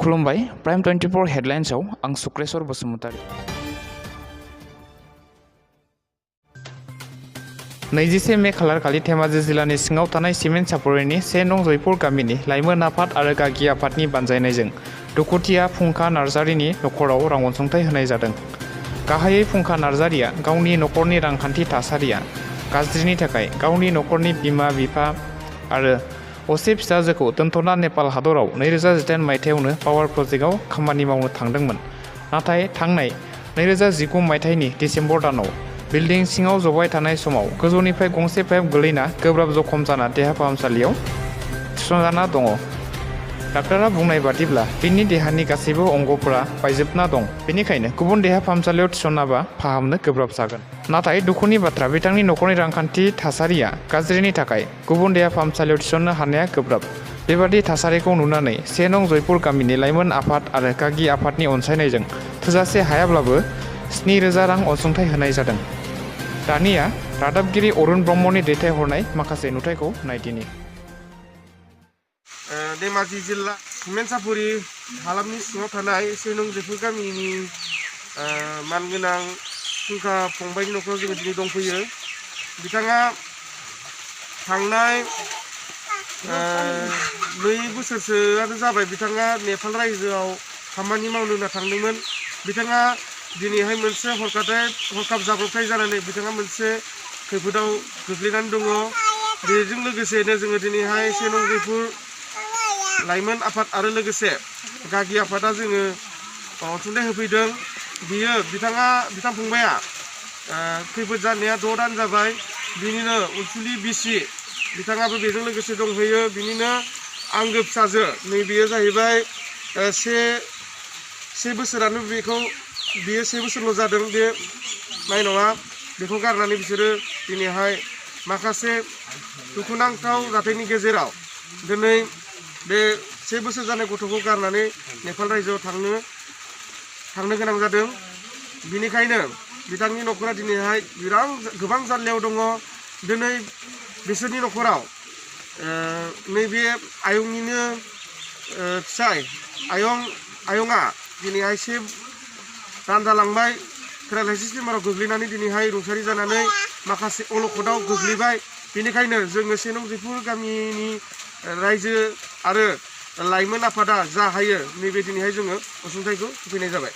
खुलुमबाय प्राइम 24 हेडलाइन्सआव आं सुक्रेश्वर बसुमतारी। 21 मे खालारखालि धेमाजि जिल्लानि सिङाव थानाय सिमेन्ट सापरिनि 1 नं जयपुर गामिनि लाइमोन आफाद आरो गागि आफादनि बानजायनायजों दुखुथिया फुंखा नार्जारिनि नखराव रां अनसुंथाइ होनाय जादों। गाहायै फुंखा नार्जारिया गावनि नखरनि रांखान्थि थासारिया गाज्रिनि थाखाय गावनि नखरनि बिमा बिफा आरो असे फिसाजोखौ दोनथ'ना नेपाल हादराव 2018 मायथाइयावनो पावार प्रजेक्टआव खामानि मावनो थांदोंमोन। नाथाय थांनाय 2019 मायथाइनि डिसेम्बर दानाव बिल्डिं सिङाव जबाय थानाय समाव गोजौनिफ्राय गंसे पाइप गोलैना गोब्राब जखम जाना देहा फाहामसालियाव थिसनजाना दङ। डाक्टारा बुंनाय बादिब्ला बिनि देहानि गासैबो अंगफोरा बायजोबना दं, बेनिखायनो गुबुन देहा फाहामसालियाव थिसनाबा फाहामनो गोब्राब जागोन। नाथाय दुखुनि बाथ्रा बिथांनि नखरनि रांखान्थि थासारिया गाज्रिनि थाखाय गुबुन देहा फाहामसालियाव थिसननो हानाया गोब्राब। बेबादि थासारिखौ नुनानै 1 नं जयपुर गामिनि लाइमोन आफाद आरो गागि आफादनि अनसायनायजों थोजासे हायाब्लाबो 7,000 रां अनसुंथाइ होनाय जादों। दानिया रादाबगिरि अरुण ब्रह्मनि दैथायहरनाय माखासे नुथायखौ नायदिनि। धेमाजि जिल्ला सिमेन्ट सापरि हालामनि सिङाव थानाय 1 नं जयपुर गामिनि मानगोनां फुंखा फंबायनि नखराव जोङो दिनै दंफैयो। बिथाङा थांनाय 2 बोसोरसोआनो जाबाय बिथाङा नेपाल रायजोआव खामानि मावनो होनना थांदोंमोन। बिथाङा दिनैहाय मोनसे हरखाब जाब्रबथाय जानानै बिथाङा मोनसे खैफोदाव गोग्लैनानै दङ। बेजों लोगोसेनो जोङो दिनैहाय 1 नं जयपुर लाइमोन आफाद आरो लोगोसे गागि आफादा जोङो अनसुंथाइ होफैदों। बिथां फंबाया खैफोद जानाया 6 दान जाबाय। बिनिनो अनसुलि बिसि बिथाङाबो बेजों लोगोसे दंफैयो। बिनिनो आंगो फिसाजो नैबेयो जाहैबाय 1 बोसोरानो बियो 1 बोसोरल' जादों बे माइनावआ। बेखौ गारनानै बिसोरो दिनैहाय माखासे दुखुनांथाव जाथायनि गेजेराव दिनै बे 1 बोसोर जानाय गथ'खौ गारनानै नेपाल रायजोआव थांनो गोनां जादों। बिनिखायनो बिथांनि नखरा दिनैहाय गोबां जारलायाव दङ। दिनै बिसोरनि नखराव नैबे आयंनिनो फिसाय आयंआ दिनैहाय 1 दान जालांबाय। पेरालाइसिस बेमाराव गोग्लैनानै दिनैहाय रुंसारि जानानै माखासे अलखदाव गोग्लैबाय। बेनिखायनो जोङो 1 नं जयपुर गामिनि रायजो आरो लाइमोन आफादा जा हायो नैबे दिनैहाय जोङो अनसुंथाइखौ होफैनाय जाबाय।